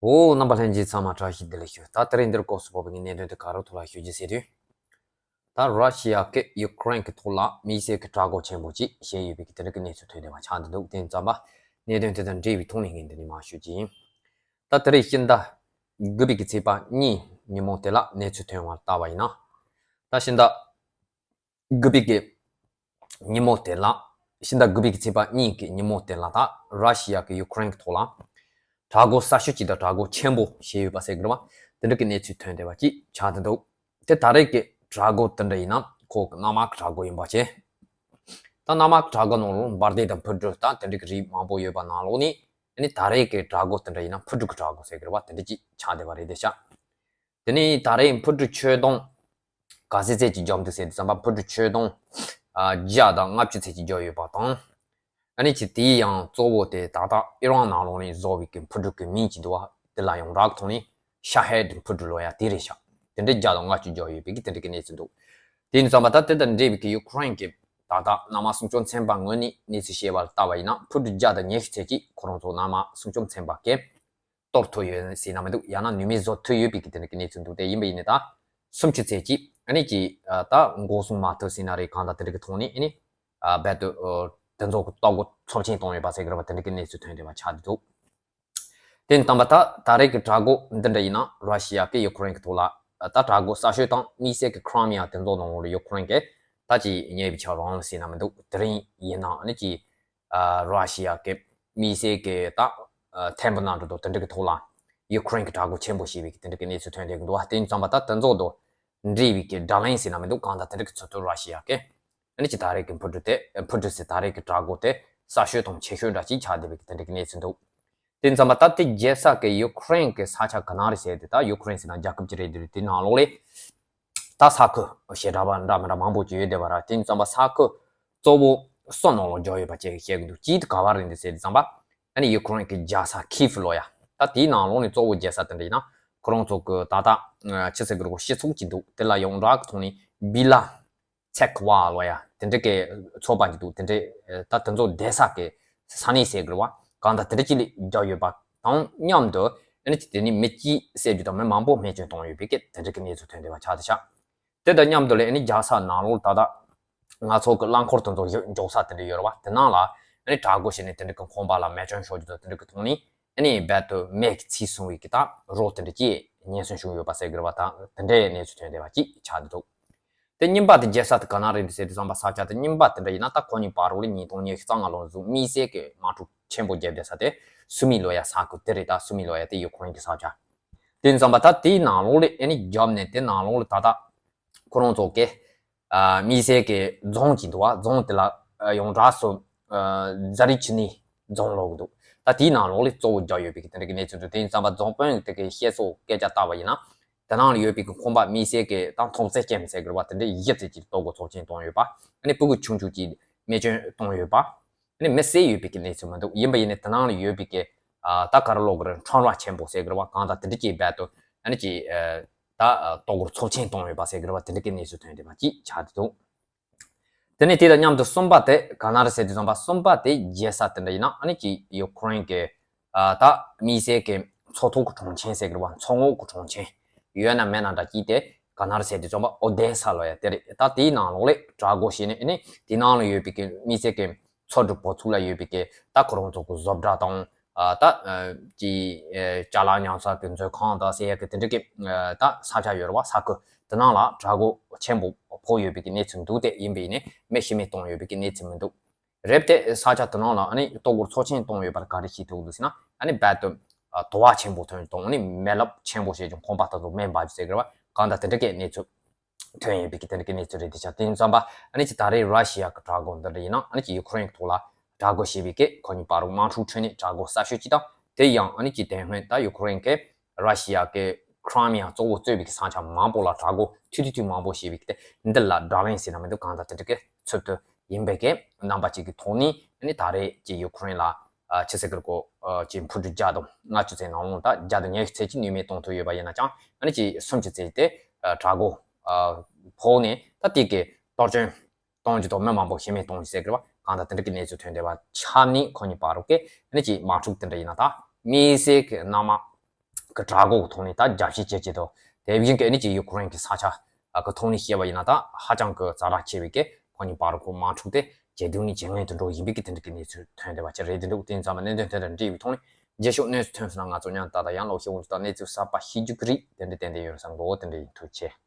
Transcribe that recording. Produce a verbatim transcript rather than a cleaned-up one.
འོ། རྣམ་པ་ལྷན་རྒྱས་ཚང་མ་བཀྲ་ཤིས་བདེ་ལེགས་ཞུ། ད་དེ་རིང་འདིར་སྐབས་སུ་བབས་པའི་གནད་དོན་དེ་ག་རེ་ཐོག་ལ་ཞུ་རྒྱུ་ཟེར་དུས། ད་ར་ཤི་ཡ་གིས་ཡུ་ཀེ་རེན་གྱི་ཐོག་ལ་དམིགས་བསལ་གྱི་དྲག་རྒོལ་ཆེན་པོ་ཅིག་བྱས་ཡོད་པའི་གི་དེ་འདྲ་གི་གནས་ཚུལ་ཐོན་བསྡད་པ་ཆགས་འདུག་དེ་ཙམ་པ་གནད་དོན་དེ་དང་འབྲེལ་བའི་ཐོག་ནས་ངས་འདི་ནས་མར་ཞུ་རྒྱུ་ཡིན། ད་དེ་རིང་ཕྱི་ཟླ་དགུ་པའི་གི་ཚེས་པ་གཉིས་ཉིན་མོ་དེ་ལ་གནས་ཚུལ་ཐོན་པ་ལྟ་བ་ཡིན་ན། ད་ཕྱི་ཟླ་དགུ་པའི་གི་ཉིན་མོ་དེ་ལ། ཕྱི་ཟླ་དགུ་པའི་གི་ཚེས་པ་གཉིས་ཀྱི་ཉིན་མོ་དེ་ལ་ད་ར་ཤི་ཡ་གིས་ཡུ་ཀེ་རེན་གྱི་ཐོག་ལ་དྲག་རྒོལ་གསར་ཤོས་ཅིག་དང་དྲག་རྒོལ་ཆེན་པོ་བྱས་ཡོད་པ་ཟེར་གི་རེད་བ། དེ་འདྲ་གི་གནས་ཚུལ་ཐོན་བསྡད་པ་ཅིག་ཆགས་བསྡད་འདུག་དེ་ད་རེས་ཀྱི་དྲག་རྒོལ་དེ་འདྲ་ཡིན་ན་ཁོ་གི་གནའ་མ་གི་དྲག་རྒོལ་ཡིན་པ་བྱས། ད་གནའ་མ་གི་དྲག་རྒོལ་ནང་ལོགས་འབར་མདེལ་དང་འཕུར་གྲུ་དང་དེ་འདྲ་གི་རིགས་མང་པོ་ཡོད་པ་ནང་ལོགས་ནས། ཨ་ནི་ད་རེས་ཀྱི་དྲག་རྒོལ་དེ་འདྲ་ཡིན་ན་འཕུར་གྲུ་གི་དྲག་རྒོལ་ཟེར་གི་རེད་བ། དེ་འདྲ་ཅིག་ཆགས་བསྡད་པ་རེད་དེ་ཤག་དེ་ནས་ད་རེས་འཕུར་གྲུ་ཁྱོན་བསྡོམས་ག་ཚད་ཚད་ཅིག་བརྒྱབ་འདུག་ཟེར་དུས་ཙམ་པ། འཕུར་གྲུ་ཁྱོན་བསྡོམས་ཨ་བརྒྱ་དང་ལྔ་བཅུ་ཚད་ཅིག་བརྒྱབ་ཡོད་པ་དང་། ཨ་ནི་ཅིག་དེའི་ཡང་གཙོ་བོ་དེ་ད་ལྟ་ཨི་རན་ནང་ལོགས་ནས་བཟོ་བའི་གི་འཕུར་གྲུ་གི་མིང་ཅིག་འདུག་བ། དེ་ལ་ཡོངས་གྲགས་ཀྱི་ཐོག་ནས་ཤ་ཧེད་འཕུར་གྲུ་ལབ་ཡ་དེ་རེད་ཤག་དེ་འདྲའི་བརྒྱ་དང་ལྔ་བཅུ་བརྒྱབ་ཡོད་པའི་གི་དེ་འདྲའི་གི་གནས་ཚུལ་འདུག་དེ་ཡིན་དུས་ཙམ་པ་ད་དེ་དང་འབྲེལ་བའི་གི་ཡུ་ཀེ་རེན་གྱི་ད་ལྟ་གནའ་མ་སྲུང་སྐྱོབ་ཚན་པ་ངོས་ནས་གནས་ཚུལ་བཤད་པ་ལ་ལྟ་བ་ཡིན་ན། འཕུར་གྲུ་བརྒྱ་དང་ཉི་ཤུ་ཚད་ཅིག་ཁོ་རང་ཚོ་གནའ་མ་སྲུང་སྐྱོབ་ཚན་པ་གིས་གཏོར་ཐུབ་ཡོད་ཟེར་ན་མི་འདུག་ཡང་ན་ནུས་མེད་བཟོ་ཐུབ་ཡོད་པའི་གི་དེ་འདྲ་གི་གནས་ཚུལ་འདུག་དེ་ཡིན་པ་ཡིན་ནའི་ད་སུམ་ཅུ་ཚད་ཅིག་ཨ་ནི་ཅིག་ཨ་ད་འགོག་སྲུང་མ་ཐུབ་ཟེར་ན་རེད། གང་ལྟར་དེ་འདྲ་གི་ཐོག་ནས་ཨ་ནི་ཨ་རྦད་དེ་ཨ་དེ་ཚོ་གི་ལྟོ་གོས་ཚབས་ཆེན་བཏང་ཡོད་པ་ཟེར་གི་རེད་བ། དེ་འདྲ་གི་གནས་ཚུལ་ཐོན་བསྡད་པ་ཆགས་བསྡད་འདུག་དེ་ཡིན་དུས་ཙམ་པ་ད་ད་རེས་ཀྱི་དྲག་རྒོལ་འདི་འདྲ་ཡིན་ན་ར་ཤི་ཡ་གིས་ཡུ་ཀེ་རེན་གྱི་ཐོག་ལ་ད་དྲག་རྒོལ་གསར་ཤོས་དང་དམིགས་བསལ་གྱི་ཁི་རི་མི་ཡ་དེ་ཚོ་ནང་ལོགས་ལ་ཡུ་ཀེ་རེན་གྱིས་ད་ཅིག་ཉེ་བའི་ཆར་རང་ལ་ཟེར་ན་མི་འདུག་དེ་རིང་ཡིན་ན་ཨ་ནི་ཅིག་ཨ་ར་ཤི་ཡ་གི་དམིགས་བསལ་གྱི་ད་ཨ་ཐེམ་པོ་ནང་འགྲོ་དོ་དེ་འདྲ་གི་ཐོག་ལ་ཡུ་ཀེ་རེན་གྱི་དྲག་རྒོལ་ཆེན་པོ་བྱས་པའི་གི་དེ་འདྲ་གི་གནས་ཚུལ་ཐོན་བསྡད་ཀྱི་འདུག་དེ་ཡིན་དུས་ཙམ་པ་ད་དེ་ཚོ་དང་འབྲེལ་བའི་གི་བརྡ་ལན་ཟེར་ན་མི་འདུག་གང་ལྟར་དེ་འདྲ་གི་ཚུལ་དུ་ར་ཤི་ཡ་གིས་ཨ་ནི་ཅིག་ད་རེས་ཀྱི་འཕུར་གྲུ་དེ་འཕུར་གྲུ་ཟེར། ད་རེས་ཀྱི་དྲག་རྒོལ་དེ་གསར་ཤོས་དང་ཆེ་ཤོས་འདྲ་ཅིག་ཆགས་བསྡད་པའི་གི་དེ་འདྲ་གི་གནས་ཚུལ་འདུག་དེ་ཡིན་དུས་ཙམ་པ་ད་དེ་རྒྱལ་ས་གི་ཡུ་ཀེ་རེན་གྱི་ས་ཆ་ག་ན་རེད་ཟེར་དུས། ད་ཡུ་ཀེ་རེན་ཟེར་ན་རྒྱལ་ཁབ་ཅིག་རེད་དེ། དེ་ནང་ལོགས་ལ་ད་ས་ཁུལ་ཞེ་དྲག་པ་འདྲ་མི་འདྲ་མང་པོ་ཅིག་ཡོད་བསྡད་པ་རེད། དེ་ཡིན་དུས་ཙམ་པ་ས་ཁུལ་གཙོ་བོ་གསུམ་ནང་ལོགས་འཇོག་ཡོད་པ་བཅས་བཤད་ཀྱི་འདུག་གཅིག་དེ་ག་པར་རེད་འདུག་ཟེར་དུས་ཙམ་པ། ཨ་ནི་ཡུ་ཀེ་རེན་གྱི་རྒྱལ་ས་ཁིའེབ་ལབ་ཡ། ད་དེའི་ནང་ལོགས་ནས་གཙོ་བོ་རྒྱལ་ས་དེ་འདྲ་ཡིན་ན་ཁོ་རང་ཚོ་གི་ད་ལྟ་ཨ་ཆི་ཟེར་གི་རེད་གོ། སྤྱི་ཚོགས་ཅིག་འདུག་དེ་ལ་ཡོངས་གྲགས་ཀྱི་ཐོག་ནས་བི་ལ་ཚེག་ཝ་ལབ་ཡ་དེ་འདྲ་གི་ཚོགས་པ་ཅིག་འདུག་དེ་འདྲ་ད་དེ་ཚོ་བསྡད་ས་གི་ས་གནས་ཟེར་གི་རེད་བ། གང་ལྟར་དེ་འདྲ་ཅིག་ལ་རྒྱག་ཡོད་པ་དང་མཉམ་དུ་ཨ་ནི་དེ་ནས་མི་གཅིག་བསད་རྒྱུ་དང་མི་མང་པོ་རྨས་སྐྱོན་བཏང་ཡོད་པའི་གི་དེ་འདྲ་གི་གནས་ཚུལ་ཐོན་བསྡད་པ་ཆགས་བསྡད་ཤག་དེ་དང་མཉམ་དུ་ལ་ཨ་ནི་རྒྱལ་ས་ནང་ལོགས་ད་ལྟ་ང་ཚོ་གི་རླངས་འཁོར་དེ་ཚོ་འཇོག་ས་དེ་འདྲ་ཡོད་རེད་བ། དེ་ནང་ལ་ཨ་ནི་དྲག་རྒོལ་བྱས་ནས་དེ་འདྲ་གི་ཁང་པ་ལ་རྨས་སྐྱོན་ཤོར་རྒྱུ་དང་དེ་འདྲ་གི་ཐོག་ནས་ཨ་ནི་རྦད་དེ་མི་གི་ཚེ་སྲུང་བའི་གི་ད་རོགས་དེ་འདྲ་ཅིག་ཉེན་ཟོན་བྱུང་ཡོད་པ་ཟེར་གི་རེད་བ། ད་དེ་འདྲའི་གནས་ཚུལ་ཐོན་བསྡད་པ་ཅིག་ཆགས་བསྡད་འདུག་དེ་གཉིས་པ་དེ་རྒྱལ་ས་དེ་ག་ན་རེད་འདུག་ཟེར་དུས་ཙམ་པ། ས་ཆ་དེ་གཉིས་པ་དེ་འདྲ་ཡིན་ན་ད་ཁོ་གཉིས་བར་རུ་ལ་ཉིས་སྟོང་ཉི་ཤུ་རྩ་ལྔ་ལོར་བཟོས་དམིགས་བསལ་གྱི་དམག་འཁྲུག་ཆེན་པོ་བརྒྱབ་བསྡད་ས་དེ་སུ་མི་ལབ་ཡ་ས་ཁུལ་དེ་རེད། ད་སུ་མི་ལབ་ཡ་དེ་ཡུ་ཀེ་རེན་གྱི་ས་ཆ། དེ་ཡིན་དུས་ཙམ་པ་ད་དེའི་ནང་ལོགས་ལ་ཨ་ནི་བརྒྱབ་ནས་དེ་ནང་ལོགས་ལ་ད་ལྟ་ཁོ་རང་ཚོ་གི་ཨ་དམིགས་བསལ་གྱི་རྫོང་ཅིག་འདུག་བ། རྫོང་དེ་ལ་ཨ་ཡོངས་གྲགས་སུ་ཨ་ཛ་རི་ཆི་ནི་རྫོང་ལབ་ཀྱི་འདུག་ད་དེའི་ནང་ལོགས་ལ་གཙོ་བོ་བརྒྱབ་ཡོད་པའི་གི་དེ་འདྲ་གི་གནས་ཚུལ་འདུག་དེ་ཡིན་དུས་ཙམ་པ་རྫོང་དཔོན་དེ་གི་བཤད་སྲོལ་སྐད་ཆ་ལྟ་བ་ཡིན་ན། དེ་ནང་ལ་ཡོད་པའི་གི་ཁང་པ་དམིགས་བསལ་གྱི་ད་ཐོག་བརྩེགས་ཅན་ཟེར་གི་རེད་བ། དེ་འདྲའི་བཞི་ཙམ་ཅིག་ལྟོ་གོས་ཚབས་ཆེན་བཏང་ཡོད་པ། ཨ་ནི་སྤུ་གུ་ཆུང་ཆུང་ཅིག་རྨས་སྐྱོན་བཏང་ཡོད་པ། ཨ་ནི་མི་བསད་ཡོད་པའི་གི་གནས་ཚུལ་མི་འདུག་ཡིན་པ་ཡིན་ནའི་དེ་ནང་ལ་ཡོད་པའི་གི་ཨ་ད་ག་རེ་ལབ་དགོས་རེད། ཁྲོམ་ར་ཆེན་པོ་ཟེར་གི་རེད་བ། གང་ལྟར་དེ་འདྲ་ཅིག་རྦད་དེ་ཨ་ནི་ཅིག་ཨ་ད་ཨ་ལྟོ་གོས་ཚབས་ཆེན་བཏང་ཡོད་པ་ཟེར་གི་རེད་བ། དེ་འདྲ་གི་གནས་ཚུལ་ཐོན་བསྡད་པ་ཅིག་ཆགས་བསྡད་འདུག་དེ་ནས་དེ་དང་མཉམ་དུ་གསུམ་པ་དེ་ག་ན་རེད་ཟེར་དུས་ཙམ་པ། གསུམ་པ་དེ་རྒྱལ་ས་དེ་འདྲ་ཡིན་ན་ཨ་ནི་ཅིག་ཡུ་ཀེ་རེན་གྱི་ཨ་ད་དམིགས་བསལ་གྱི་མཚོ་ཐོག་གི་གྲོང་ཁྱེར་ཟེར་གི་རེད་བ། མཚོ་ངོགས་ཀྱི་གྲོང་ཁྱེར་ཡོད་ན་མེད་ན་འདྲ་ཅིག་དེ་ག་ན་རེད་ཟེར་དུས་ཙམ་པ་ཨོ་དེ་ས་ལབ་ཡ་དེ་རེད། ད་དེའི་ནང་ལོགས་ལ་དྲག་རྒོལ་བྱས་ནས་ཨ་ནི་དེའི་ནང་ལ་ཡོད་པའི་གི་དམིགས་བསལ་གྱི་མཚོ་གྲུ་འབབ་ཚུགས་ལ་ཡོད་པའི་གི་ད་ཁོ་རང་ཚོ་གི་བཟོ་གྲྭ་དང་། ཨ་ད་ཨ་ཅི་ཨ་ཅ་ལག་ཉར་ས་གི་མཛོད་ཁང་དང་ཟེར་ཡ་གི་དེ་འདྲ་གི་ཨ་ད་ས་ཆ་ཡོད་རེད་བ། ས་ཁུལ་དེ་ནང་ལ་དྲག་རྒོལ་ཆེན་པོ་ཕོག་ཡོད་པའི་གི་གནས་ཚུལ་འདུག་དེ་ཡིན་པ་ཡིན་ནའི་མི་ཤི་རྨས་བཏང་ཡོད་པའི་གི་གནས་ཚུལ་མི་འདུག་རེད་དེ་ས་ཆ་དེ་ནང་ལ་ཨ་ནི་ལྟོ་གོས་ཚབས་ཆེན་བཏང་ཡོད་པར་ག་རེ་ཤེས་ཐུབ་འདུག་ཟེར་ན། ཨ་ནི་རྦད་དེ་ཨ་དུ་བ་ཆེན་པོ་ཐོན་བཏང་། ཨ་ནི་མེ་རླབས་ཆེན་པོ་བྱས་ཀྱང་ཁང་པ་དེ་ཚོ་མེ་འབར་རྒྱུ་ཟེར་གི་རེད་བ། གང་ལྟར་དེ་འདྲ་གི་གནས་ཚུལ་ཐོན་ཡོད་པའི་གི་དེ་འདྲ་གི་གནས་ཚུལ་རེད་དེ་ཤག་དེ་ཡིན་དུས་ཙམ་པ་ཨ་ནི་ཅིག་ད་རེས་ར་ཤི་ཡ་གི་དྲག་རྒོལ་འདི་འདྲ་ཡིན་ན་ཨ་ནི་ཅིག་ཡུ་ཀེ་རེན་གི་ཐོག་ལ་དྲག་རྒོལ་བྱས་པའི་གི་ཁོ་གཉིས་བར་རུ་དམག་འཁྲུག་ཁྲོད་ནས་དྲག་རྒོལ་གསར་ཤོས་ཅིག་དང་། དེ་ཡང་ཨ་ནི་ཅིག་དེ་སྔོན་ད་ཡུ་ཀེ་རེན་གི་ར་ཤི་ཡ་གི་ཁི་རི་མི་ཡ་གཙོ་བོ་གཙོས་པའི་གི་ས་ཆ་མང་པོ་ལ་དྲག་རྒོལ་ཐུང་ཐུང་ཐུང་མང་པོ་བྱས་པའི་གི་དེ་འདི་ལ་བརྡ་ལན་ཟེར་ན་མི་འདུག་གང་ལྟར་དེ་འདྲ་གི་ཚུལ་དུ་ཡིན་པའི་གི་རྣམ་པ་ཅིག་གི་ཐོག་ནས་ཨ་ནི་ད་རེས་ཀྱི་ཡུ་ཀེ་རེན་ལ་ཨ་ཆི་ཟེར་གི་རེད་གོ། ཨ་ཅིག་འཕུར་གྲུ་བརྒྱ་དང་ལྔ་བཅུ་ཚད་ནང་ལོགས་ད་བརྒྱ་དང་ཉི་ཤུ་ཚད་ཅིག་ནུས་མེད་གཏོང་ཐུབ་ཡོད་པ་ཡིན་ན་ཅང་ཨ་ནི་ཅིག་སུམ་ཅུ་ཚད་དེ་ཨ་དྲག་རྒོལ་ཨ་ཕོག་ནས་ད་དེ་གི་གཏོར་སྐྱོན་གཏོང་རྒྱུ་དང་མི་མང་པོ་ཤི་རྨས་གཏོང་རྒྱུ་ཟེར་གི་རེད་བ། གང་ལྟར་དེ་འདྲ་གི་གནས་ཚུལ་ཐོན་བསྡད་པ་ཆགས་ནས་ཁོ་གཉིས་བར་རུ་གི་ཨ་ནི་ཅིག་དམག་འཁྲུག་དེ་འདྲ་ཡིན་ན་ད་དམིགས་བསལ་གི་གནའ་མ་ གི་དྲག་པོ་གི་ཐོག་ནས་ད་རྒྱབ་བཤིག་བྱེད་ཀྱི་འདུག་དེ་བཞིན་གྱི་ཨ་ནི་ཅིག་ཡུ་ཀེ་རེན་གྱི་ས་ཆ་གི་ཐོག་ནས་བཤད་པ་ཡིན་ན་ད་ཧ་ཅང་གི་ཛ་དྲག་ཆེ་བའི་གི་ཁོ་གཉིས་བར་གོ་མ་འཁྲུག་སྟེ་ཇེ་སྡུག་ནས་ཇེ་ངན་དུ་འགྲོ་བཞིན་པའི་གི་དེ་འདྲ་གི་གནས་ཚུལ་ཐོན་བསྡད་པ་ཅིག་རེད། དེ་འདྲ་དེ་ཙམ་གནད་དོན་དེ་དང་འབྲེལ་བའི་ཐོག་ནས་རྗེས་ཕྱོགས་གནས་ཚུལ་ཐོན་སོང་ན་ང་ཚོ་མཉམ་དུ་ད་ལྟ་ཡང་ལོག་ཤེས་འོང་དུས་ད་གནས་ཚུལ་གསར་པ་ཤེས་རྒྱུ་གི་རེད། དེ་འདྲ་ཏན་ཏན་ཡོད་རེད་བསམ་གི་འདུག་དེ་འདྲ་ཡིན། ཐུགས་རྗེ་ཆེ།